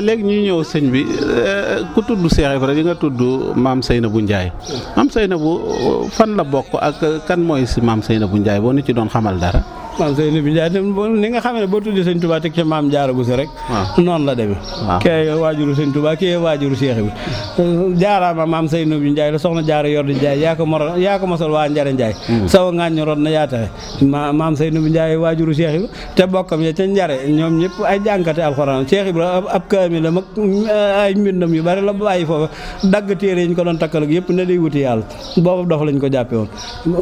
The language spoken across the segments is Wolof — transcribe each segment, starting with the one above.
léegi ñuy ñëw sëñ bi ku tudd Cheikh Ibra di nga tudd maam Seynabou Ndiaye maam Seynabou fan la bokk ak kan mooy si maam Seynabou Ndiaye boo ñu ci doon xamal dara. maam Seynabou Ndiaye ni nga xam ne boo tuddee sëñ Touba teg ca maam Jaara Buso rek. noonu la demee. waaw kee waajuru sëñ Touba kee waajuru Cheikh Ibra jaaraama maam Seynabou Ndiaye la soxna Jaara Yordi Ndiaye yaa ko mosal waa Njare Ndiaye. sawa ngaañ rod na yaa taxe maam Seynabou Ndiaye waajuru Cheikh Ibra te bokkam ya ca Njare ñoom ñëpp ay jànkate alxuraan Cheikh Ibra ab kaamil la mag ay mbindam yu bari la bàyyi foofa dagg téere yi ñu ko doon takkal ak yëpp ne day wuti yàlla boobu dox lañ ko jàppe woon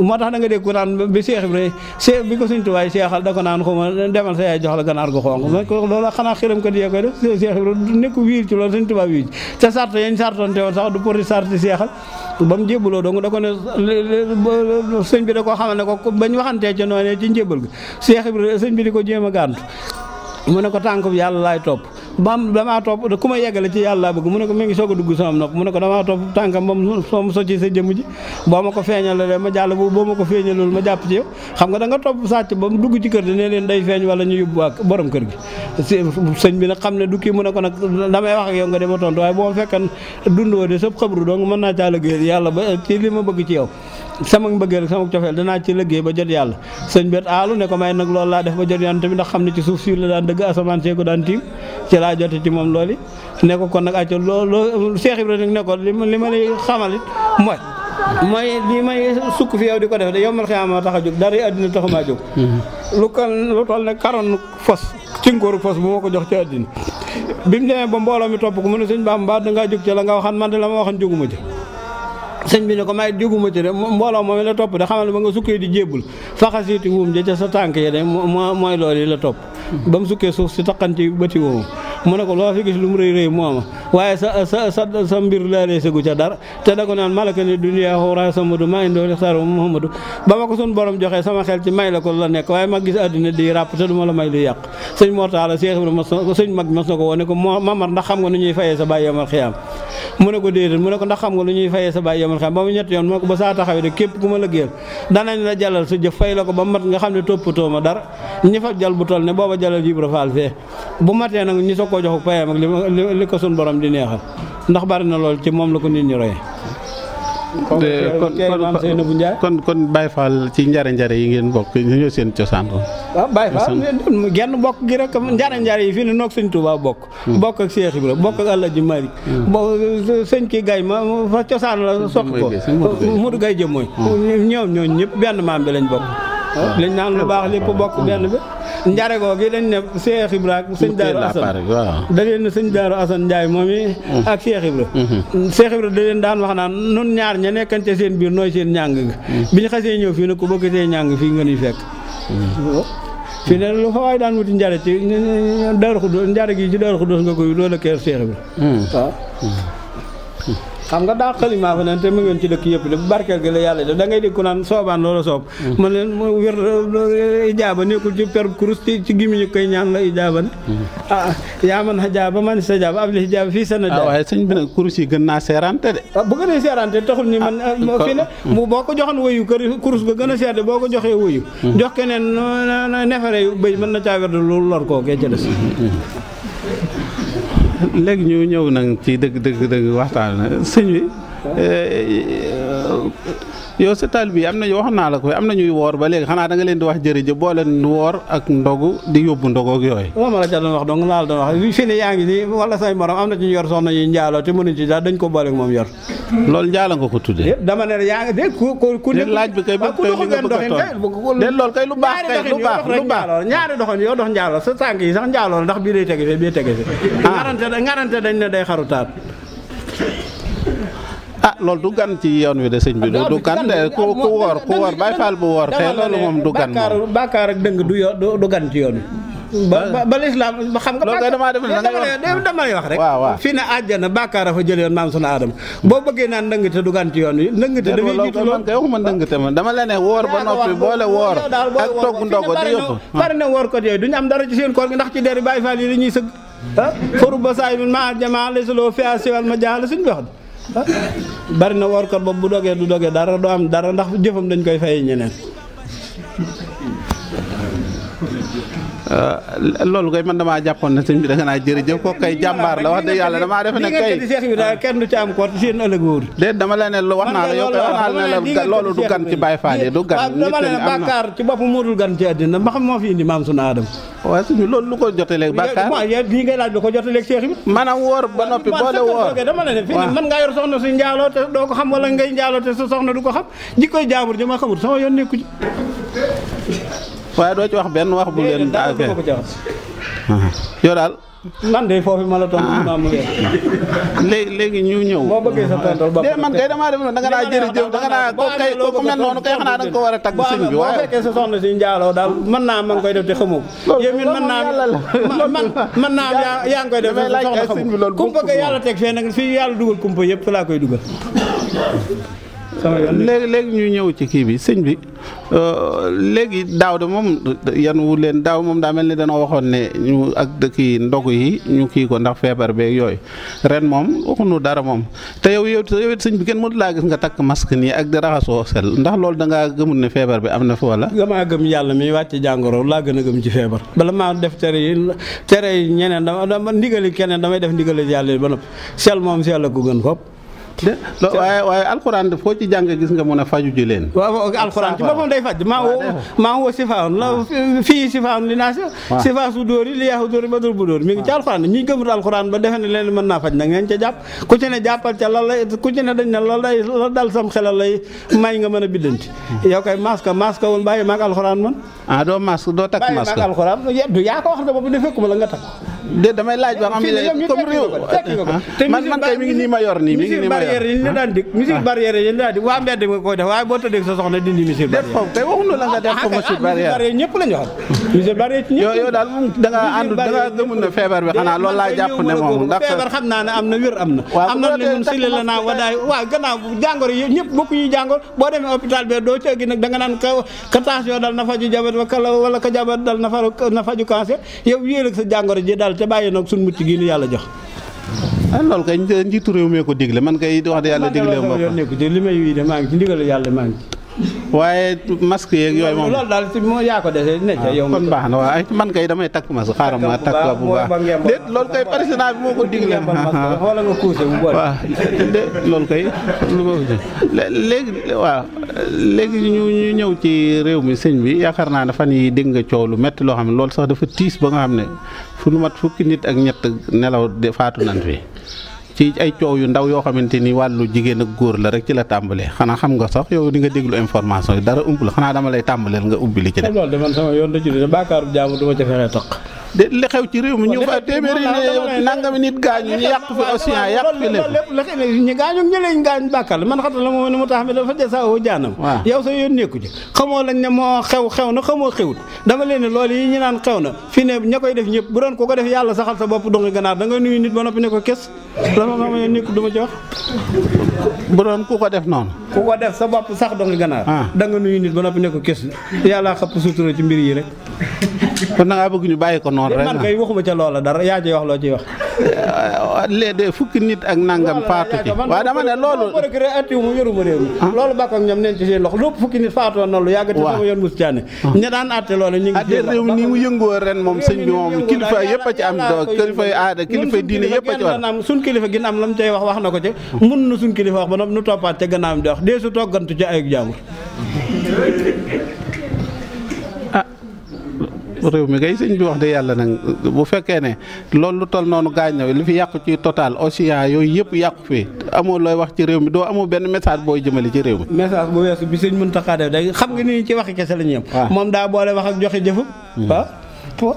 moo tax da nga dégg ku naan bi Cheikh Ibra bi ko sëñ Touba seexal da ko naan xuma demal sa yaay jox la ganaar gu xonq loolu xanaa xiram ko di koy def Cheikh Ibra nekk wiir ci loolu sëñ Touba wiir ci te sart yañ sartonte woon sax du pour sarti seexal ba mu njébbaloo donc da ko ne sëñ bi da koo xamal ne ko bañ waxantee ca noonee ci njébbal gi Cheikh Ibra sëñ bi di ko jéem a gàntu mu ne ko tànk bi yàlla laay topp damaa topp ku ma yeggale ci yàlla laa bëgg mu ne ko mi ngi soog a dugg sama nopp mu ne ko damaa topp tànkam ba mu socci sa jëmm ji boo ma ko feeñalee ma jàll boo ma ko feeñalul ma jàpp ci yow xam nga da nga topp sàcc ba mu dugg ci kër gi ne leen day feeñ wala ñu yóbbu waa borom kër gi sëñ bi nag xam ne du kii mu ne ko nag damay wax ak yow nga dema tontu waaye boo ma fekkan dundoo de sëb xabru donc mën naa caa liggéey yàlla ba ci li ma bëgg ci yow sama mbëggeel sama cofeel danaa ci liggéey ba jot yàlla sëñ bet aalu ne ko may nag loolu laa def ba jot yàlla tamit ndax xam ne ci suuf si la daan dëgg asamaan see ko daan tiim ci laa jote ci moom loolu ne ko kon nag acca loolu Cheikh Ibra nag ne ko li ma lay xamal it mooy li may sukk fi yow di ko def de yombal xiyaama tax a jóg dara àddina taxumaa jóg lu toll ne karoon fos cinkóoru fos bu ma ko jox ci àddina bi mu demee ba mbooloo mi topp ko mu ne sëñ Bamba dangaa jóg ci la nga waxan man de la ma waxan jóguma ci sëñ bi ne ko may jóguma ci de mbooloo moom la topp de xamal ne ba nga sukkee di jébbul faxasiiti wuum ja ca sa tànk yi de mooy loolu yi la topp ba mu sukkee suuf si taqanti bëti woomam mu ne ko loo fi gis lu mu rëy rëy mooma waaye sa mbir laalee segu ca dara te da ko naan malaka ni dunya xawra samadu maa indoo lixtaaru muhammadu ba ma ko sun borom joxee sama xel ci may la ko la nekk waaye ma gis àddina di ràpp te du ma la may lu yàq sëñ Mortala Cheikh Ibra sëñ mag mas na ko woon ne ko Mamar ndax xam nga nu ñuy fayee sa bàyyi yamal xiyaam mu ne ko déedéet mu ne ko ndax xam nga lu ñuy fayee sa bàyyi yamal xiyaam ba mu ñetti yoon mu ne ko ba saa taxawee de képp ku ma la géel danañ la jalal sa jëf fay la ko ba mat nga xam ne toppatoo ma dara ñi fa jal bu toll ne booba jalal Ibra Faal fee bu matee nag ñi soog koo jox payam ak li ko sun borom di neexal ndax bari na lool ci moom la ko nit ñi royee kon Baye Fall ci njare yi ngeen bokk ñoo seen cosaan ko waaw Baye Fall genn bokk gi rek njare yi fii ne noog sëñ Touba bokk ak Cheikh Ibra bokk ak Alaaji Malik sëñ kii gay ma fa cosaan la soq ko Modou Gay jëm mooy ñoom ñooñu ñëpp benn maam bi lañ bokk liñ naan lu baax lépp bokk benn bi njare googu dañ ne Cheikh Ibra ak sëñ Daaru Asan da leen ne sëñ Daaru Asan Njaay moom i ak Cheikh Ibra Cheikh Ibra da leen daan wax naan nun ñaar ña nekkante seen biir nooy seen ñàng ga bi ñu xasee ñëw fii ne ku bëgg see ñàng fii nga nuy fekk fii ne lu fa waay daan wuti njare ci Daaru Xuddoos njare gi ci Daaru Xuddoos nga koy loolu la kër Cheikh Ibra waaw xam nga daa xalimaa fa ne te mu ngeen ci dëkk yëpp de bu barkeel gi la yàlla def da ngay dégg ku naan soobaan loola soob man leen wér ijaaba nekkul ci per kurus ci gimiñu koy ñaan la ijaaba ne yaa man ijaaba man sa ijaaba ab li ijaaba fii sana ja waaye sëñ bi nag kurus yi gën naa seerante de bu gën a seerante taxul ni man fii ne boo ko joxoon woyu kurus ga gën a seer de boo ko joxee woyu jox keneen nefere yu bëy mën na caa wér loolu lor koo kee ca des léegi ñu ñëw nag ci dëgg waxtaan sëñ bi yow sa taal bi am na wax naa la ko am na ñuy woor ba léegi xanaa da nga leen di wax jërëjëf boo leen woor ak ndogu di yóbbu ndogu ak yooyu. waaw ma la ca doon wax donc laa la doon wax fii ne yaa ngi nii wala say morom am na ci ñu yor soxna yi njaaloo te mënuñ ci daal dañ ko boole ak moom yor. loolu njaala nga ko tuddee. dama ne yaa ngi dégg ku laaj bi kay ba tey li nga bëgg a toll de loolu kay lu baax kay lu baax ñaari doxin yoo dox njaaloo sa tànk yi sax njaaloo ndax bii day tege fee bii tege fee ngarante dañ ne day xarutaat loolu du gan ci yoon wi de sëñ bi du gan de ku woor Baay Faal bu woor te loolu moom du gan moom bàkkaar ak dëng du gan ci yoon wi ba lislaam xam nga loolu kay dama lay wax rek waaw fii ne àjjana bàkkaar a fa jël yoon maam sunu aadama boo bëggee naan ndëngte du gan ci yoon wi ndëngte dafay jiitu loolu kay waxuma ndëngte man dama la ne woor ba noppi boole woor ak togg ndogo di yóbbu bari na woor ko yooyu duñu am dara ci seen koor gi ndax ci deri Baay Faal yi la ñuy sëgg foru ba saay min ma jamaa la suloo fi asiwal ma jaala suñ bi wax bari na woorkat boobu bu dogee du dogee dara du am dara ndax jëfam dañ koy fay ñeneen. loolu kay man damaa jàppoon ne sëñ bi da nga naa jërëjëf ko kay jàmbaar la wax dëgg yàlla damaa defe ne kay seex bi daal kenn du ci am ko seen ëllëg wóor déet dama la ne wax naa la yow kay wax naa la ne loolu du gan ci Baay Faal yi du gan dama la ne bàkkaar ci boppam moo dul gan ci àddina ma xam moo fi indi maam sunu Aadama waaye sëñ bi loolu lu ko jotaleeg bàkkaar bii ngay laaj lu ko jotaleeg seex bi maanaam woor ba noppi boole woor dama la ne fii mën ngaa yor soxna si njaaloo te doo ko xam wala ngay njaaloo te sa soxna du ko xam jikkoy jaambur ji ma xamul sama yoon nekku ci waaye doo ci wax benn wax bu leen yow daal man de foofu ma la tontu ma mu léegi ñu ñëw boo bëggee sa tontal bopp man kay damaa def noonu da nga naa jërëjëf da nga naa ko kay ko mel noonu kay xanaa da nga ko war a tagg sëñ bi waaye boo fekkee sa soxna si njaaloo daal mën naa ma ngi koy def te xamoo ko yow min mën naa yaa ngi koy def sa soxna xamoo kumpa ga yàlla teg fee nag fii yàlla dugal kumpa yëpp fa laa koy dugal léegi ñu ñëw ci kii bi sëñ bi léegi daaw de moom yan wu leen daaw moom daa mel ni danoo waxoon ne ñu ak dëkki ndogu yi ñu kii ko ndax feebar beeg yooyu ren moom waxuñu dara moom te yow it sëñ bi kenn mënut laa gis nga takk masque nii ak di raxasoo sel ndax loolu da ngaa gëmul ne feebar bi am na fi wala. damaa gëm yàlla mi wàcce jàngoro laa gën a gëm ci feebar bala maa def tere yi ñeneen dama ndigali keneen damay def ndigali yàlla yi ba noppi sel moom sel la ko gën fopp waaye alxuraan foo ci jàng gis nga mën a faju ji leen waaw alxuraan ci boppam day faj maa woo sifaaun la fii sifaaun li naa sifaa su dóor yi li yaaxu dóor yi ba dóor bu dóor mi ngi ci alxuraan ñi gëmut alxuraan ba defe ne leen mën naa faj nag ngeen ca jàpp ku ci ne jàppal ca la ku ci ne dañ ne la dal sam xelal lay may nga mën a biddanti yow kay masque woon bàyyi maag alxuraan man doo masque doo takk masque bàyyi maag alxuraan du yaa ko wax de boobu de fekkuma la nga takk de damay laaj ba xam ne comme réew man kay mi ngi nii ma yor nii mi ngi nii ma yor barrière yi ñu daan dig mesure barrière yi ñu daan dig waa mbedd nga koy def waaye boo tëddee sa soxna dindi mesure barrière def foofu kay waxuñu la nga def ko mesure barrière ñëpp lañu wax mesure barrière ci ñëpp yow daal moom da nga ànd da nga gëmul ne feebar bi xanaa loolu laa jàpp ne moom ndax feebar xam naa ne am na wér am na am na li mun sili la naa wadaay waaw gannaaw jàngoro yi ñëpp bokku ñuy jàngoro boo demee hôpital bi doo ci ëggi nag da nga naan ka tension dal na faju jabet wala ka jabet dal na faju cancer yow yéeg ak sa jàngoro ji daal te bàyyi nag suñ mucc gi nu yàlla jox loolu kay njiitu réew mi ko digle man kay wax de yàlla digle ma nekku ci li may wii de maa ngi ci ndigal yàlla maa ngi waaye masque yeeg yooyu moom loolu daal si moo yaa ko dese ne ca yow kon baax na waaye man kay damay takk masque xaaral ma takk bu baax déet loolu kay président bi moo ko digle wala nga kuuse bu boole waaw déet loolu kay léegi waaw léegi ñu ñëw ci réew mi sëñ bi yaakaar naa ne fan yi dégg nga coow lu métti loo xam ne loolu sax dafa tiis ba nga xam ne fu lu mat fukki nit ak ñett nelaw de faatu nan fi ci ay coow yu ndaw yoo xamante ni wàllu jigéen ak góor la rek ci la tàmbalee xanaa xam nga sax yow di nga déglu information yi dara ump la xanaa dama lay tàmbaleel nga ubbi li ci def. loolu de man sama yoon da ci de bàkkaaru jaamu du ma ca fexee toq. de li xew ci réew mi ñu fa téeméeri ne nangami nit gaañu ñu yàq fi océan yàq fi lépp ñi gaañu ñu leen gaañ bàkkaar la man xatal la moo ne mu tax mi dafa jasaawu jaanam yow sa yoon nekku ci xamoo lañ ne moo xew na xamoo xewut dama leen ne loolu yi ñu naan xew na fi ne ña koy def ñëpp bu doon ko ko def yàlla saxal sa bopp dongi ganaar da nga nuyu nit ba noppi ne ko kes dama sama yoon nekku du ma ci wax bu doon ku ko def noonu ku ko def sa bopp sax dongi ganaar da nga nuyu nit ba noppi ne ko kes yàlla xapp sutura ci mbir yi rek kon da ngaa bëgg ñu bàyyi ko noonu rek man kay waxuma ca loola dara yaa ci wax loo ciy wax. léegi fukki nit ak nangam faatu ci waaw dama ne loolu. procureur atiwu mu yoruma réew mi. loolu bàkk ak ñoom neen ci seen loxo lépp fukki nit faatu woon na lu yàgg te sama yoon mus caane ña daan àtte loolu ñu ngi ci réew mi ni mu yëngoo ren moom sëñ bi moom kilifa yëpp a ci am kilifa yi aada kilifa diine yëpp a ci war suñ kilifa gi am la mu cay wax na ko ci mun na suñ kilifa wax ba nu toppaat ca gannaawam di wax dee su toggantu ci ayug jaamur réew mi kay sëñ bi wax de yàlla nag bu fekkee ne loolu lu toll noonu gaañ na li fi yàqu ci total océan yooyu yëpp yàqu fi amoo looy wax ci réew mi doo amoo benn message booy jëmale ci réew mi. message bu weesu bi sëñ Muntaxa def day xam nga ni ci waxi kese la ñu yem. moom daa boole wax ak joxe jëfam. waaw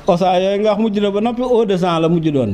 océan yooyu nga wax mujj na ba noppi eau de sang la mujj doon.